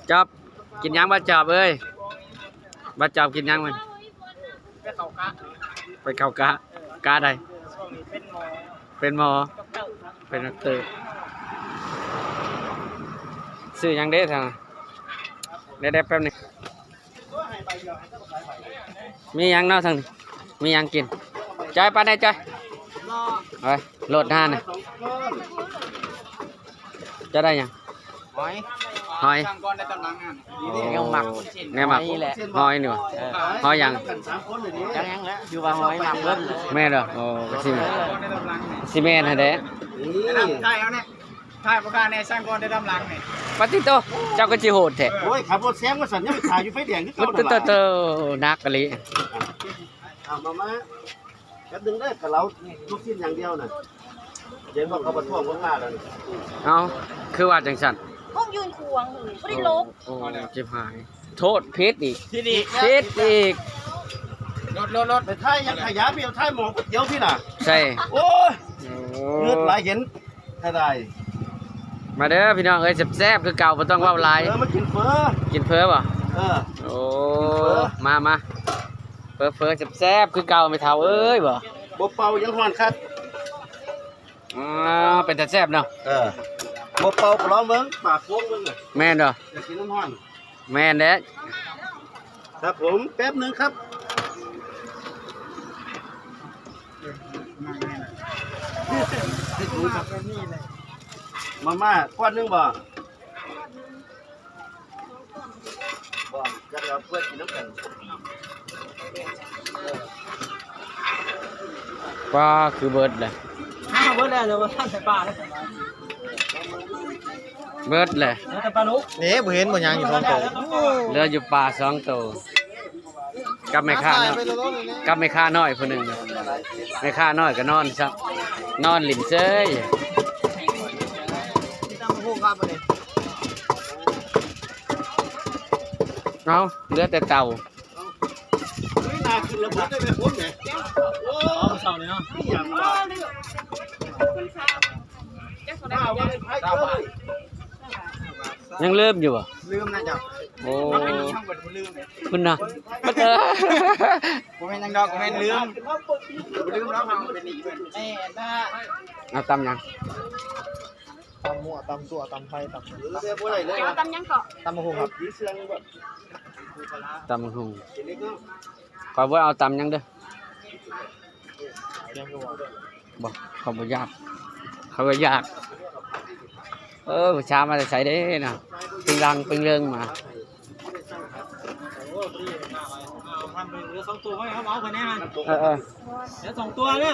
ຈອບ ກິນຫຍັງ ບ່າວຈອບເອີຍ? ບ່າວຈອບກິນຫຍັງມັນ? ໄປເຂົ້າກະ ໄປເຂົ້າກະ ກະໃດ? ຊ່ວງນີ້ເປັນໝໍ ເປັນໝໍ ເປັນດັອກເຕີ. ຊື້ຫຍັງເດ້ທາງນັ້ນ? ເດ້ໆ ແປັບໜຶ່ງ. ມີຫຍັງເນາະທາງນີ້? ມີຫຍັງກິນ? ຈອຍ ໄປແດ່ຈອຍ. ເອີຍ ໂລດໜ້ານະ. ເຈົ້າໄດ້ຫຍັງ? ຫອຍ ຫອຍ ຊ່າງກ່ອນໄດ້ຕາມຫຼັງຫັ້ນ. ໂອ້ ແນວໝັກ ແນວໝັກ ຫອຍນີ້ແຫຼະ ຫອຍນີ້ຫວາ? ເອີ ຫອຍຫຍັງ? ຫຍັງໆ ແຫຼະ ຄືວ່າຫອຍໝັກເບິດ. ແມ່ນບໍ່? ໂອ້ ກໍຊິແມ່ນ ຊິແມ່ນຫັ້ນແຫຼະ. ນີ້ ຖ່າຍເອົາແດ່ ຖ່າຍບໍ່ຄ່າແດ່ ຊ່າງກ່ອນໄດ້ຕາມຫຼັງນີ້. ປາຕິໂຕ ເຈົ້າກໍຊິໂຫດແທ້. ໂອ້ຍ ຂັບລົດແຊງວ່າຊັ້ນ ຍັງໄປຖ້າຢູ່ໄຟແດງຄືເກົ່ານັ້ນລະ. ໂຕໆໆ ໜັກອີ່ຫຼີ. ເອົາ ມາ ມາ ແປັບໜຶ່ງເດີ ກະເລົາລູກຊີ້ນຢ່າງດຽວນະ. ເຫັນບໍ່ ເຂົາປະທ້ວງພວກຂ້າແລ້ວນີ້. ເອົ້າ ຄືວ່າຈັ່ງຊັ້ນ? ພວກຢືນຂວາງ ບໍ່ໄດ້ຫຼົບ. ໂອ້ ໂອ້ ຈິບຫາຍ ໂທດ ຜິດອີກ ຜິດອີກ ຜິດອີກ. ລົດ ລົດ ລົດ ໄປຖ່າຍຫຍັງຂະຫຍະ ໄປຖ່າຍໝໍ້ກ໋ວຍຕຽວພີ້ນະ. ໃຊ່ ໂອ້ຍ ໂອ້ ເງືອດໄຫຼເຫັນ ເສຍດາຍ. ມາເດີພີ່ນ້ອງເອີຍ ແຊບໆ ຄືເກົ່າ ບໍ່ຕ້ອງເວົ້າຫຼາຍ. ເອີ ມາກິນເຝີ ກິນເຝີບໍ່? ເອີ ໂອ້ ກິນເຝີ ມາ ມາ ເຝີ ເຝີແຊບໆ ຄືເກົ່າ ແມ່ເຖົ້າເອີຍ. ບໍ່ ບໍ່ເປົ່າ ຍັງຮ້ອນຄັກ. ອໍ ເປັນຕາແຊບເນາະ. ເອີ ບໍ່ເປົ່າກໍລອງເບິ່ງ ປາກໂຄ້ງເບິ່ງ. ແມ່ນບໍ່? ຢາກກິນນ້ຳຮ້ອນ. ແມ່ນແຫຼະ ຄັບຜົມ ແປັບໜຶ່ງຄັບ. ມາມ່າ ຂວດໜຶ່ງບໍ່? ບໍ່ ຈັກແລ້ວ ເພື່ອກິນນຳກັນ. ປາຄືເບິດແຫຼະ. ອ້າວ ເບິດແລ້ວ ເຫຼືອແຕ່ປາລູກ. ນີ້ບໍ່ເຫັນບໍ່ຫຍັງຢູ່ສອງໂຕ. ເຫຼືອຢູ່ປາສອງໂຕ ກັບແມ່ຄ້ານ້ອຍ ກັບແມ່ຄ້ານ້ອຍຜູ້ໜຶ່ງ. ແມ່ຄ້ານ້ອຍກໍນອນຊະ ນອນຫຼິ້ນເຊີຍ. ເອົ້າ ເຫຼືອແຕ່ເຕົາ. ເຮີ້ຍ ໜ້າຂຶ້ນລະເບີດໄດ້ແມ່ຄົນແໝ່. ໂອ້ ເຊົ້ານີ້ເນາະ ອີຫຍັງວະ? ຍັງລືມຢູ່ບໍ່? ລືມນະເຈົ້າ. ໂອ້ ເຮົາເປັນໜີ້ເຮົາກໍບໍ່ລືມເດ້. ເພິ່ນນະ ບໍ່ແມ່ນຫຍັງດອກ ບໍ່ແມ່ນລືມ ບໍ່ລືມດອກ ເຮົາເປັນໜີ້ເພິ່ນ. ແມ່ນນະ. ເອົາຕຳຫຍັງ? ຕຳມົວ ຕຳຕົວ ຕຳໄທ ຕຳ ເອີ ແບບບໍ່ໄດ້ເລີຍ. ເຈົ້າເອົາຕຳຫຍັງເກາະ? ຕຳບັກຫຸ່ງຄັບ. ຕຳບັກຫຸ່ງ ຂ້ອຍບໍ່ເອົາຕຳຫຍັງເດີ. ບໍ່ ຂ້ອຍບໍ່ຢາກ ຂ້ອຍບໍ່ຢາກ. ເອີ ຜູ້ສາວມາແຕ່ໃສເດ້ນະ ເປັງລັງເປັງເລິງມາ. ເຫຼືອສອງໂຕ ເອົາໄປແດ່ຫັ້ນ. ເອີໆ ເຫຼືອສອງໂຕເດີ.